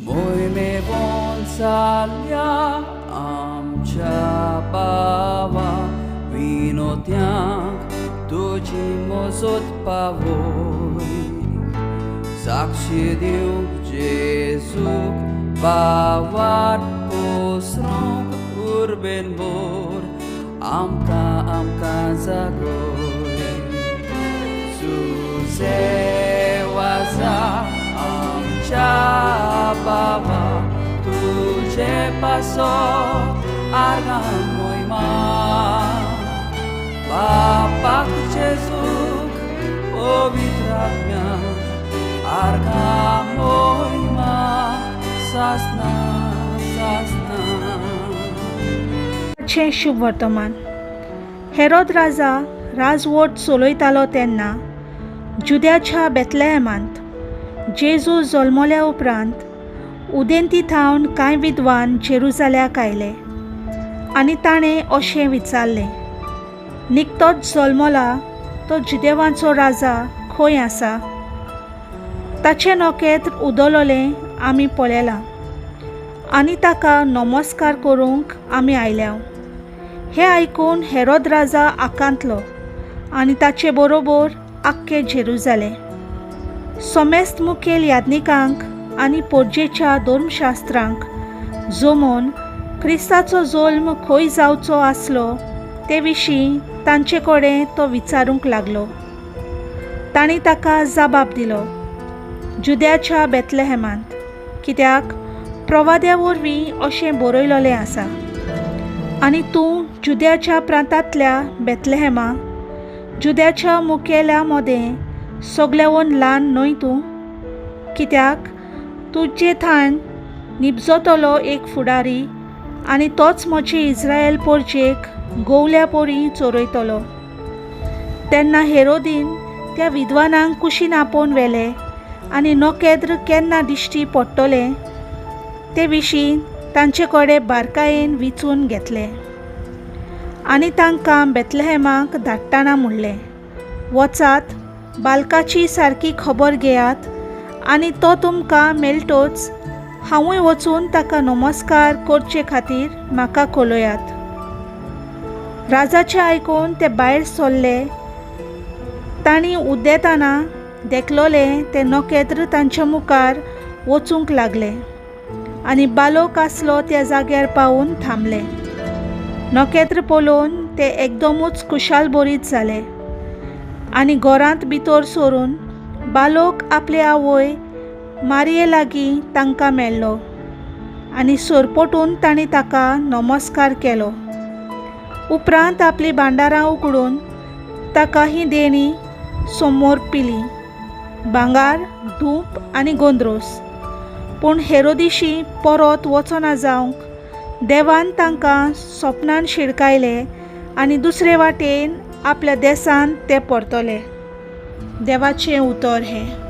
मोहिमेवन चल्ल्या आमच्या भावा विनोद्यांक तुजी मजत पावय साक्षी दिवंक जेजूक भावार पसरूंक उर्बेन भर आमकां आमकां जागय तुजे वाजा आमच्या बाबा तुजे पासत आर्गां मोहिमा बापाक जेजूक पवित्र आत्म्याक आर्गां मोहिमा सासना सासना. चें शुभ वर्तमान. हेरोद राजा राजवट चलयतालो तेन्ना जुद्याच्या बेतलेहमांत जेजू जल्मल्या उपरांत उदेंती थावन कांय विद्वान जेरुजाल्याक आयले आनी ताणें अशें विचारलें, निकतोच जल्मला तो जुदेवांचो राजा खंय आसा? ताचें नखेत्र उदवलें आमी पळयलां आनी ताका नमस्कार करूंक आमी आयल्या. हें आयकून हेरोद राजा आकांतलो आनी ताचे बरोबर आख्खें जेरुजालें. समेस्त मुखेल याज्ञिकांक आनी पोरजेच्या धर्मशास्त्रांक जमोवन क्रिस्ताचो जल्म खंय जावचो आसलो ते विशीं तांचे कडेन तो विचारूंक लागलो. तांणी ताका जबाब दिलो, जुद्याच्या बेतलेहमांत, कित्याक प्रवाद्या वरवीं अशें बरयलेलें आसा, आनी तूं जुद्याच्या प्रांतांतल्या बेतलेहमा, जुद्याच्या मुखेल्या मदें सगल्यावन ल्हान न्हय तूं, कित्याक तुजे थावन निपजतलो एक फुडारी आनी तोच म्हजे इस्रायल पोरजेक गोवल्या पोरी चोरयतलो. तेन्ना हेरोदीन त्या विद्वानांक कुशीन आपोवन व्हेले आनी नखेत्र केन्ना दिश्टी पडटलें ते विशीं तांचे कडेन बारकायेन विचून घेतलें आनी तांकां बेतलेहमाक धाडटना म्हणलें, वचात, बालकाची सारकी खबर घेयात आनी तो तुमकां मेळटोच हांवूय वचून ताका नमस्कार करचे खातीर म्हाका कळयात. राजाचें आयकून ते भायर सरले. तांणी उदेताना देखलोलें तें नखेत्र तांच्या मुखार वचूंक लागलें आनी बालोक आसलो त्या जाग्यार पावून थांबलें. नखेत्र पळोवन ते एकदमूच खुशालभरीत जाले आनी घरांत भितर सरून बालोक आपले आवय मारये लागीं तांकां मेळ्ळो आनी सरपटून तांणी ताका नमस्कार केलो. उपरांत आपलीं भांडारां उगडून ताका ही देणी समोर पिली, भांगार, धूप आनी गोंद्रोस. पूण हेरोदिशी परत वचना जावंक देवान तांकां सपनान शिडकायले आनी दुसरे वाटेन आपल्या देसांत ते परतले. देवाचें उतर हें.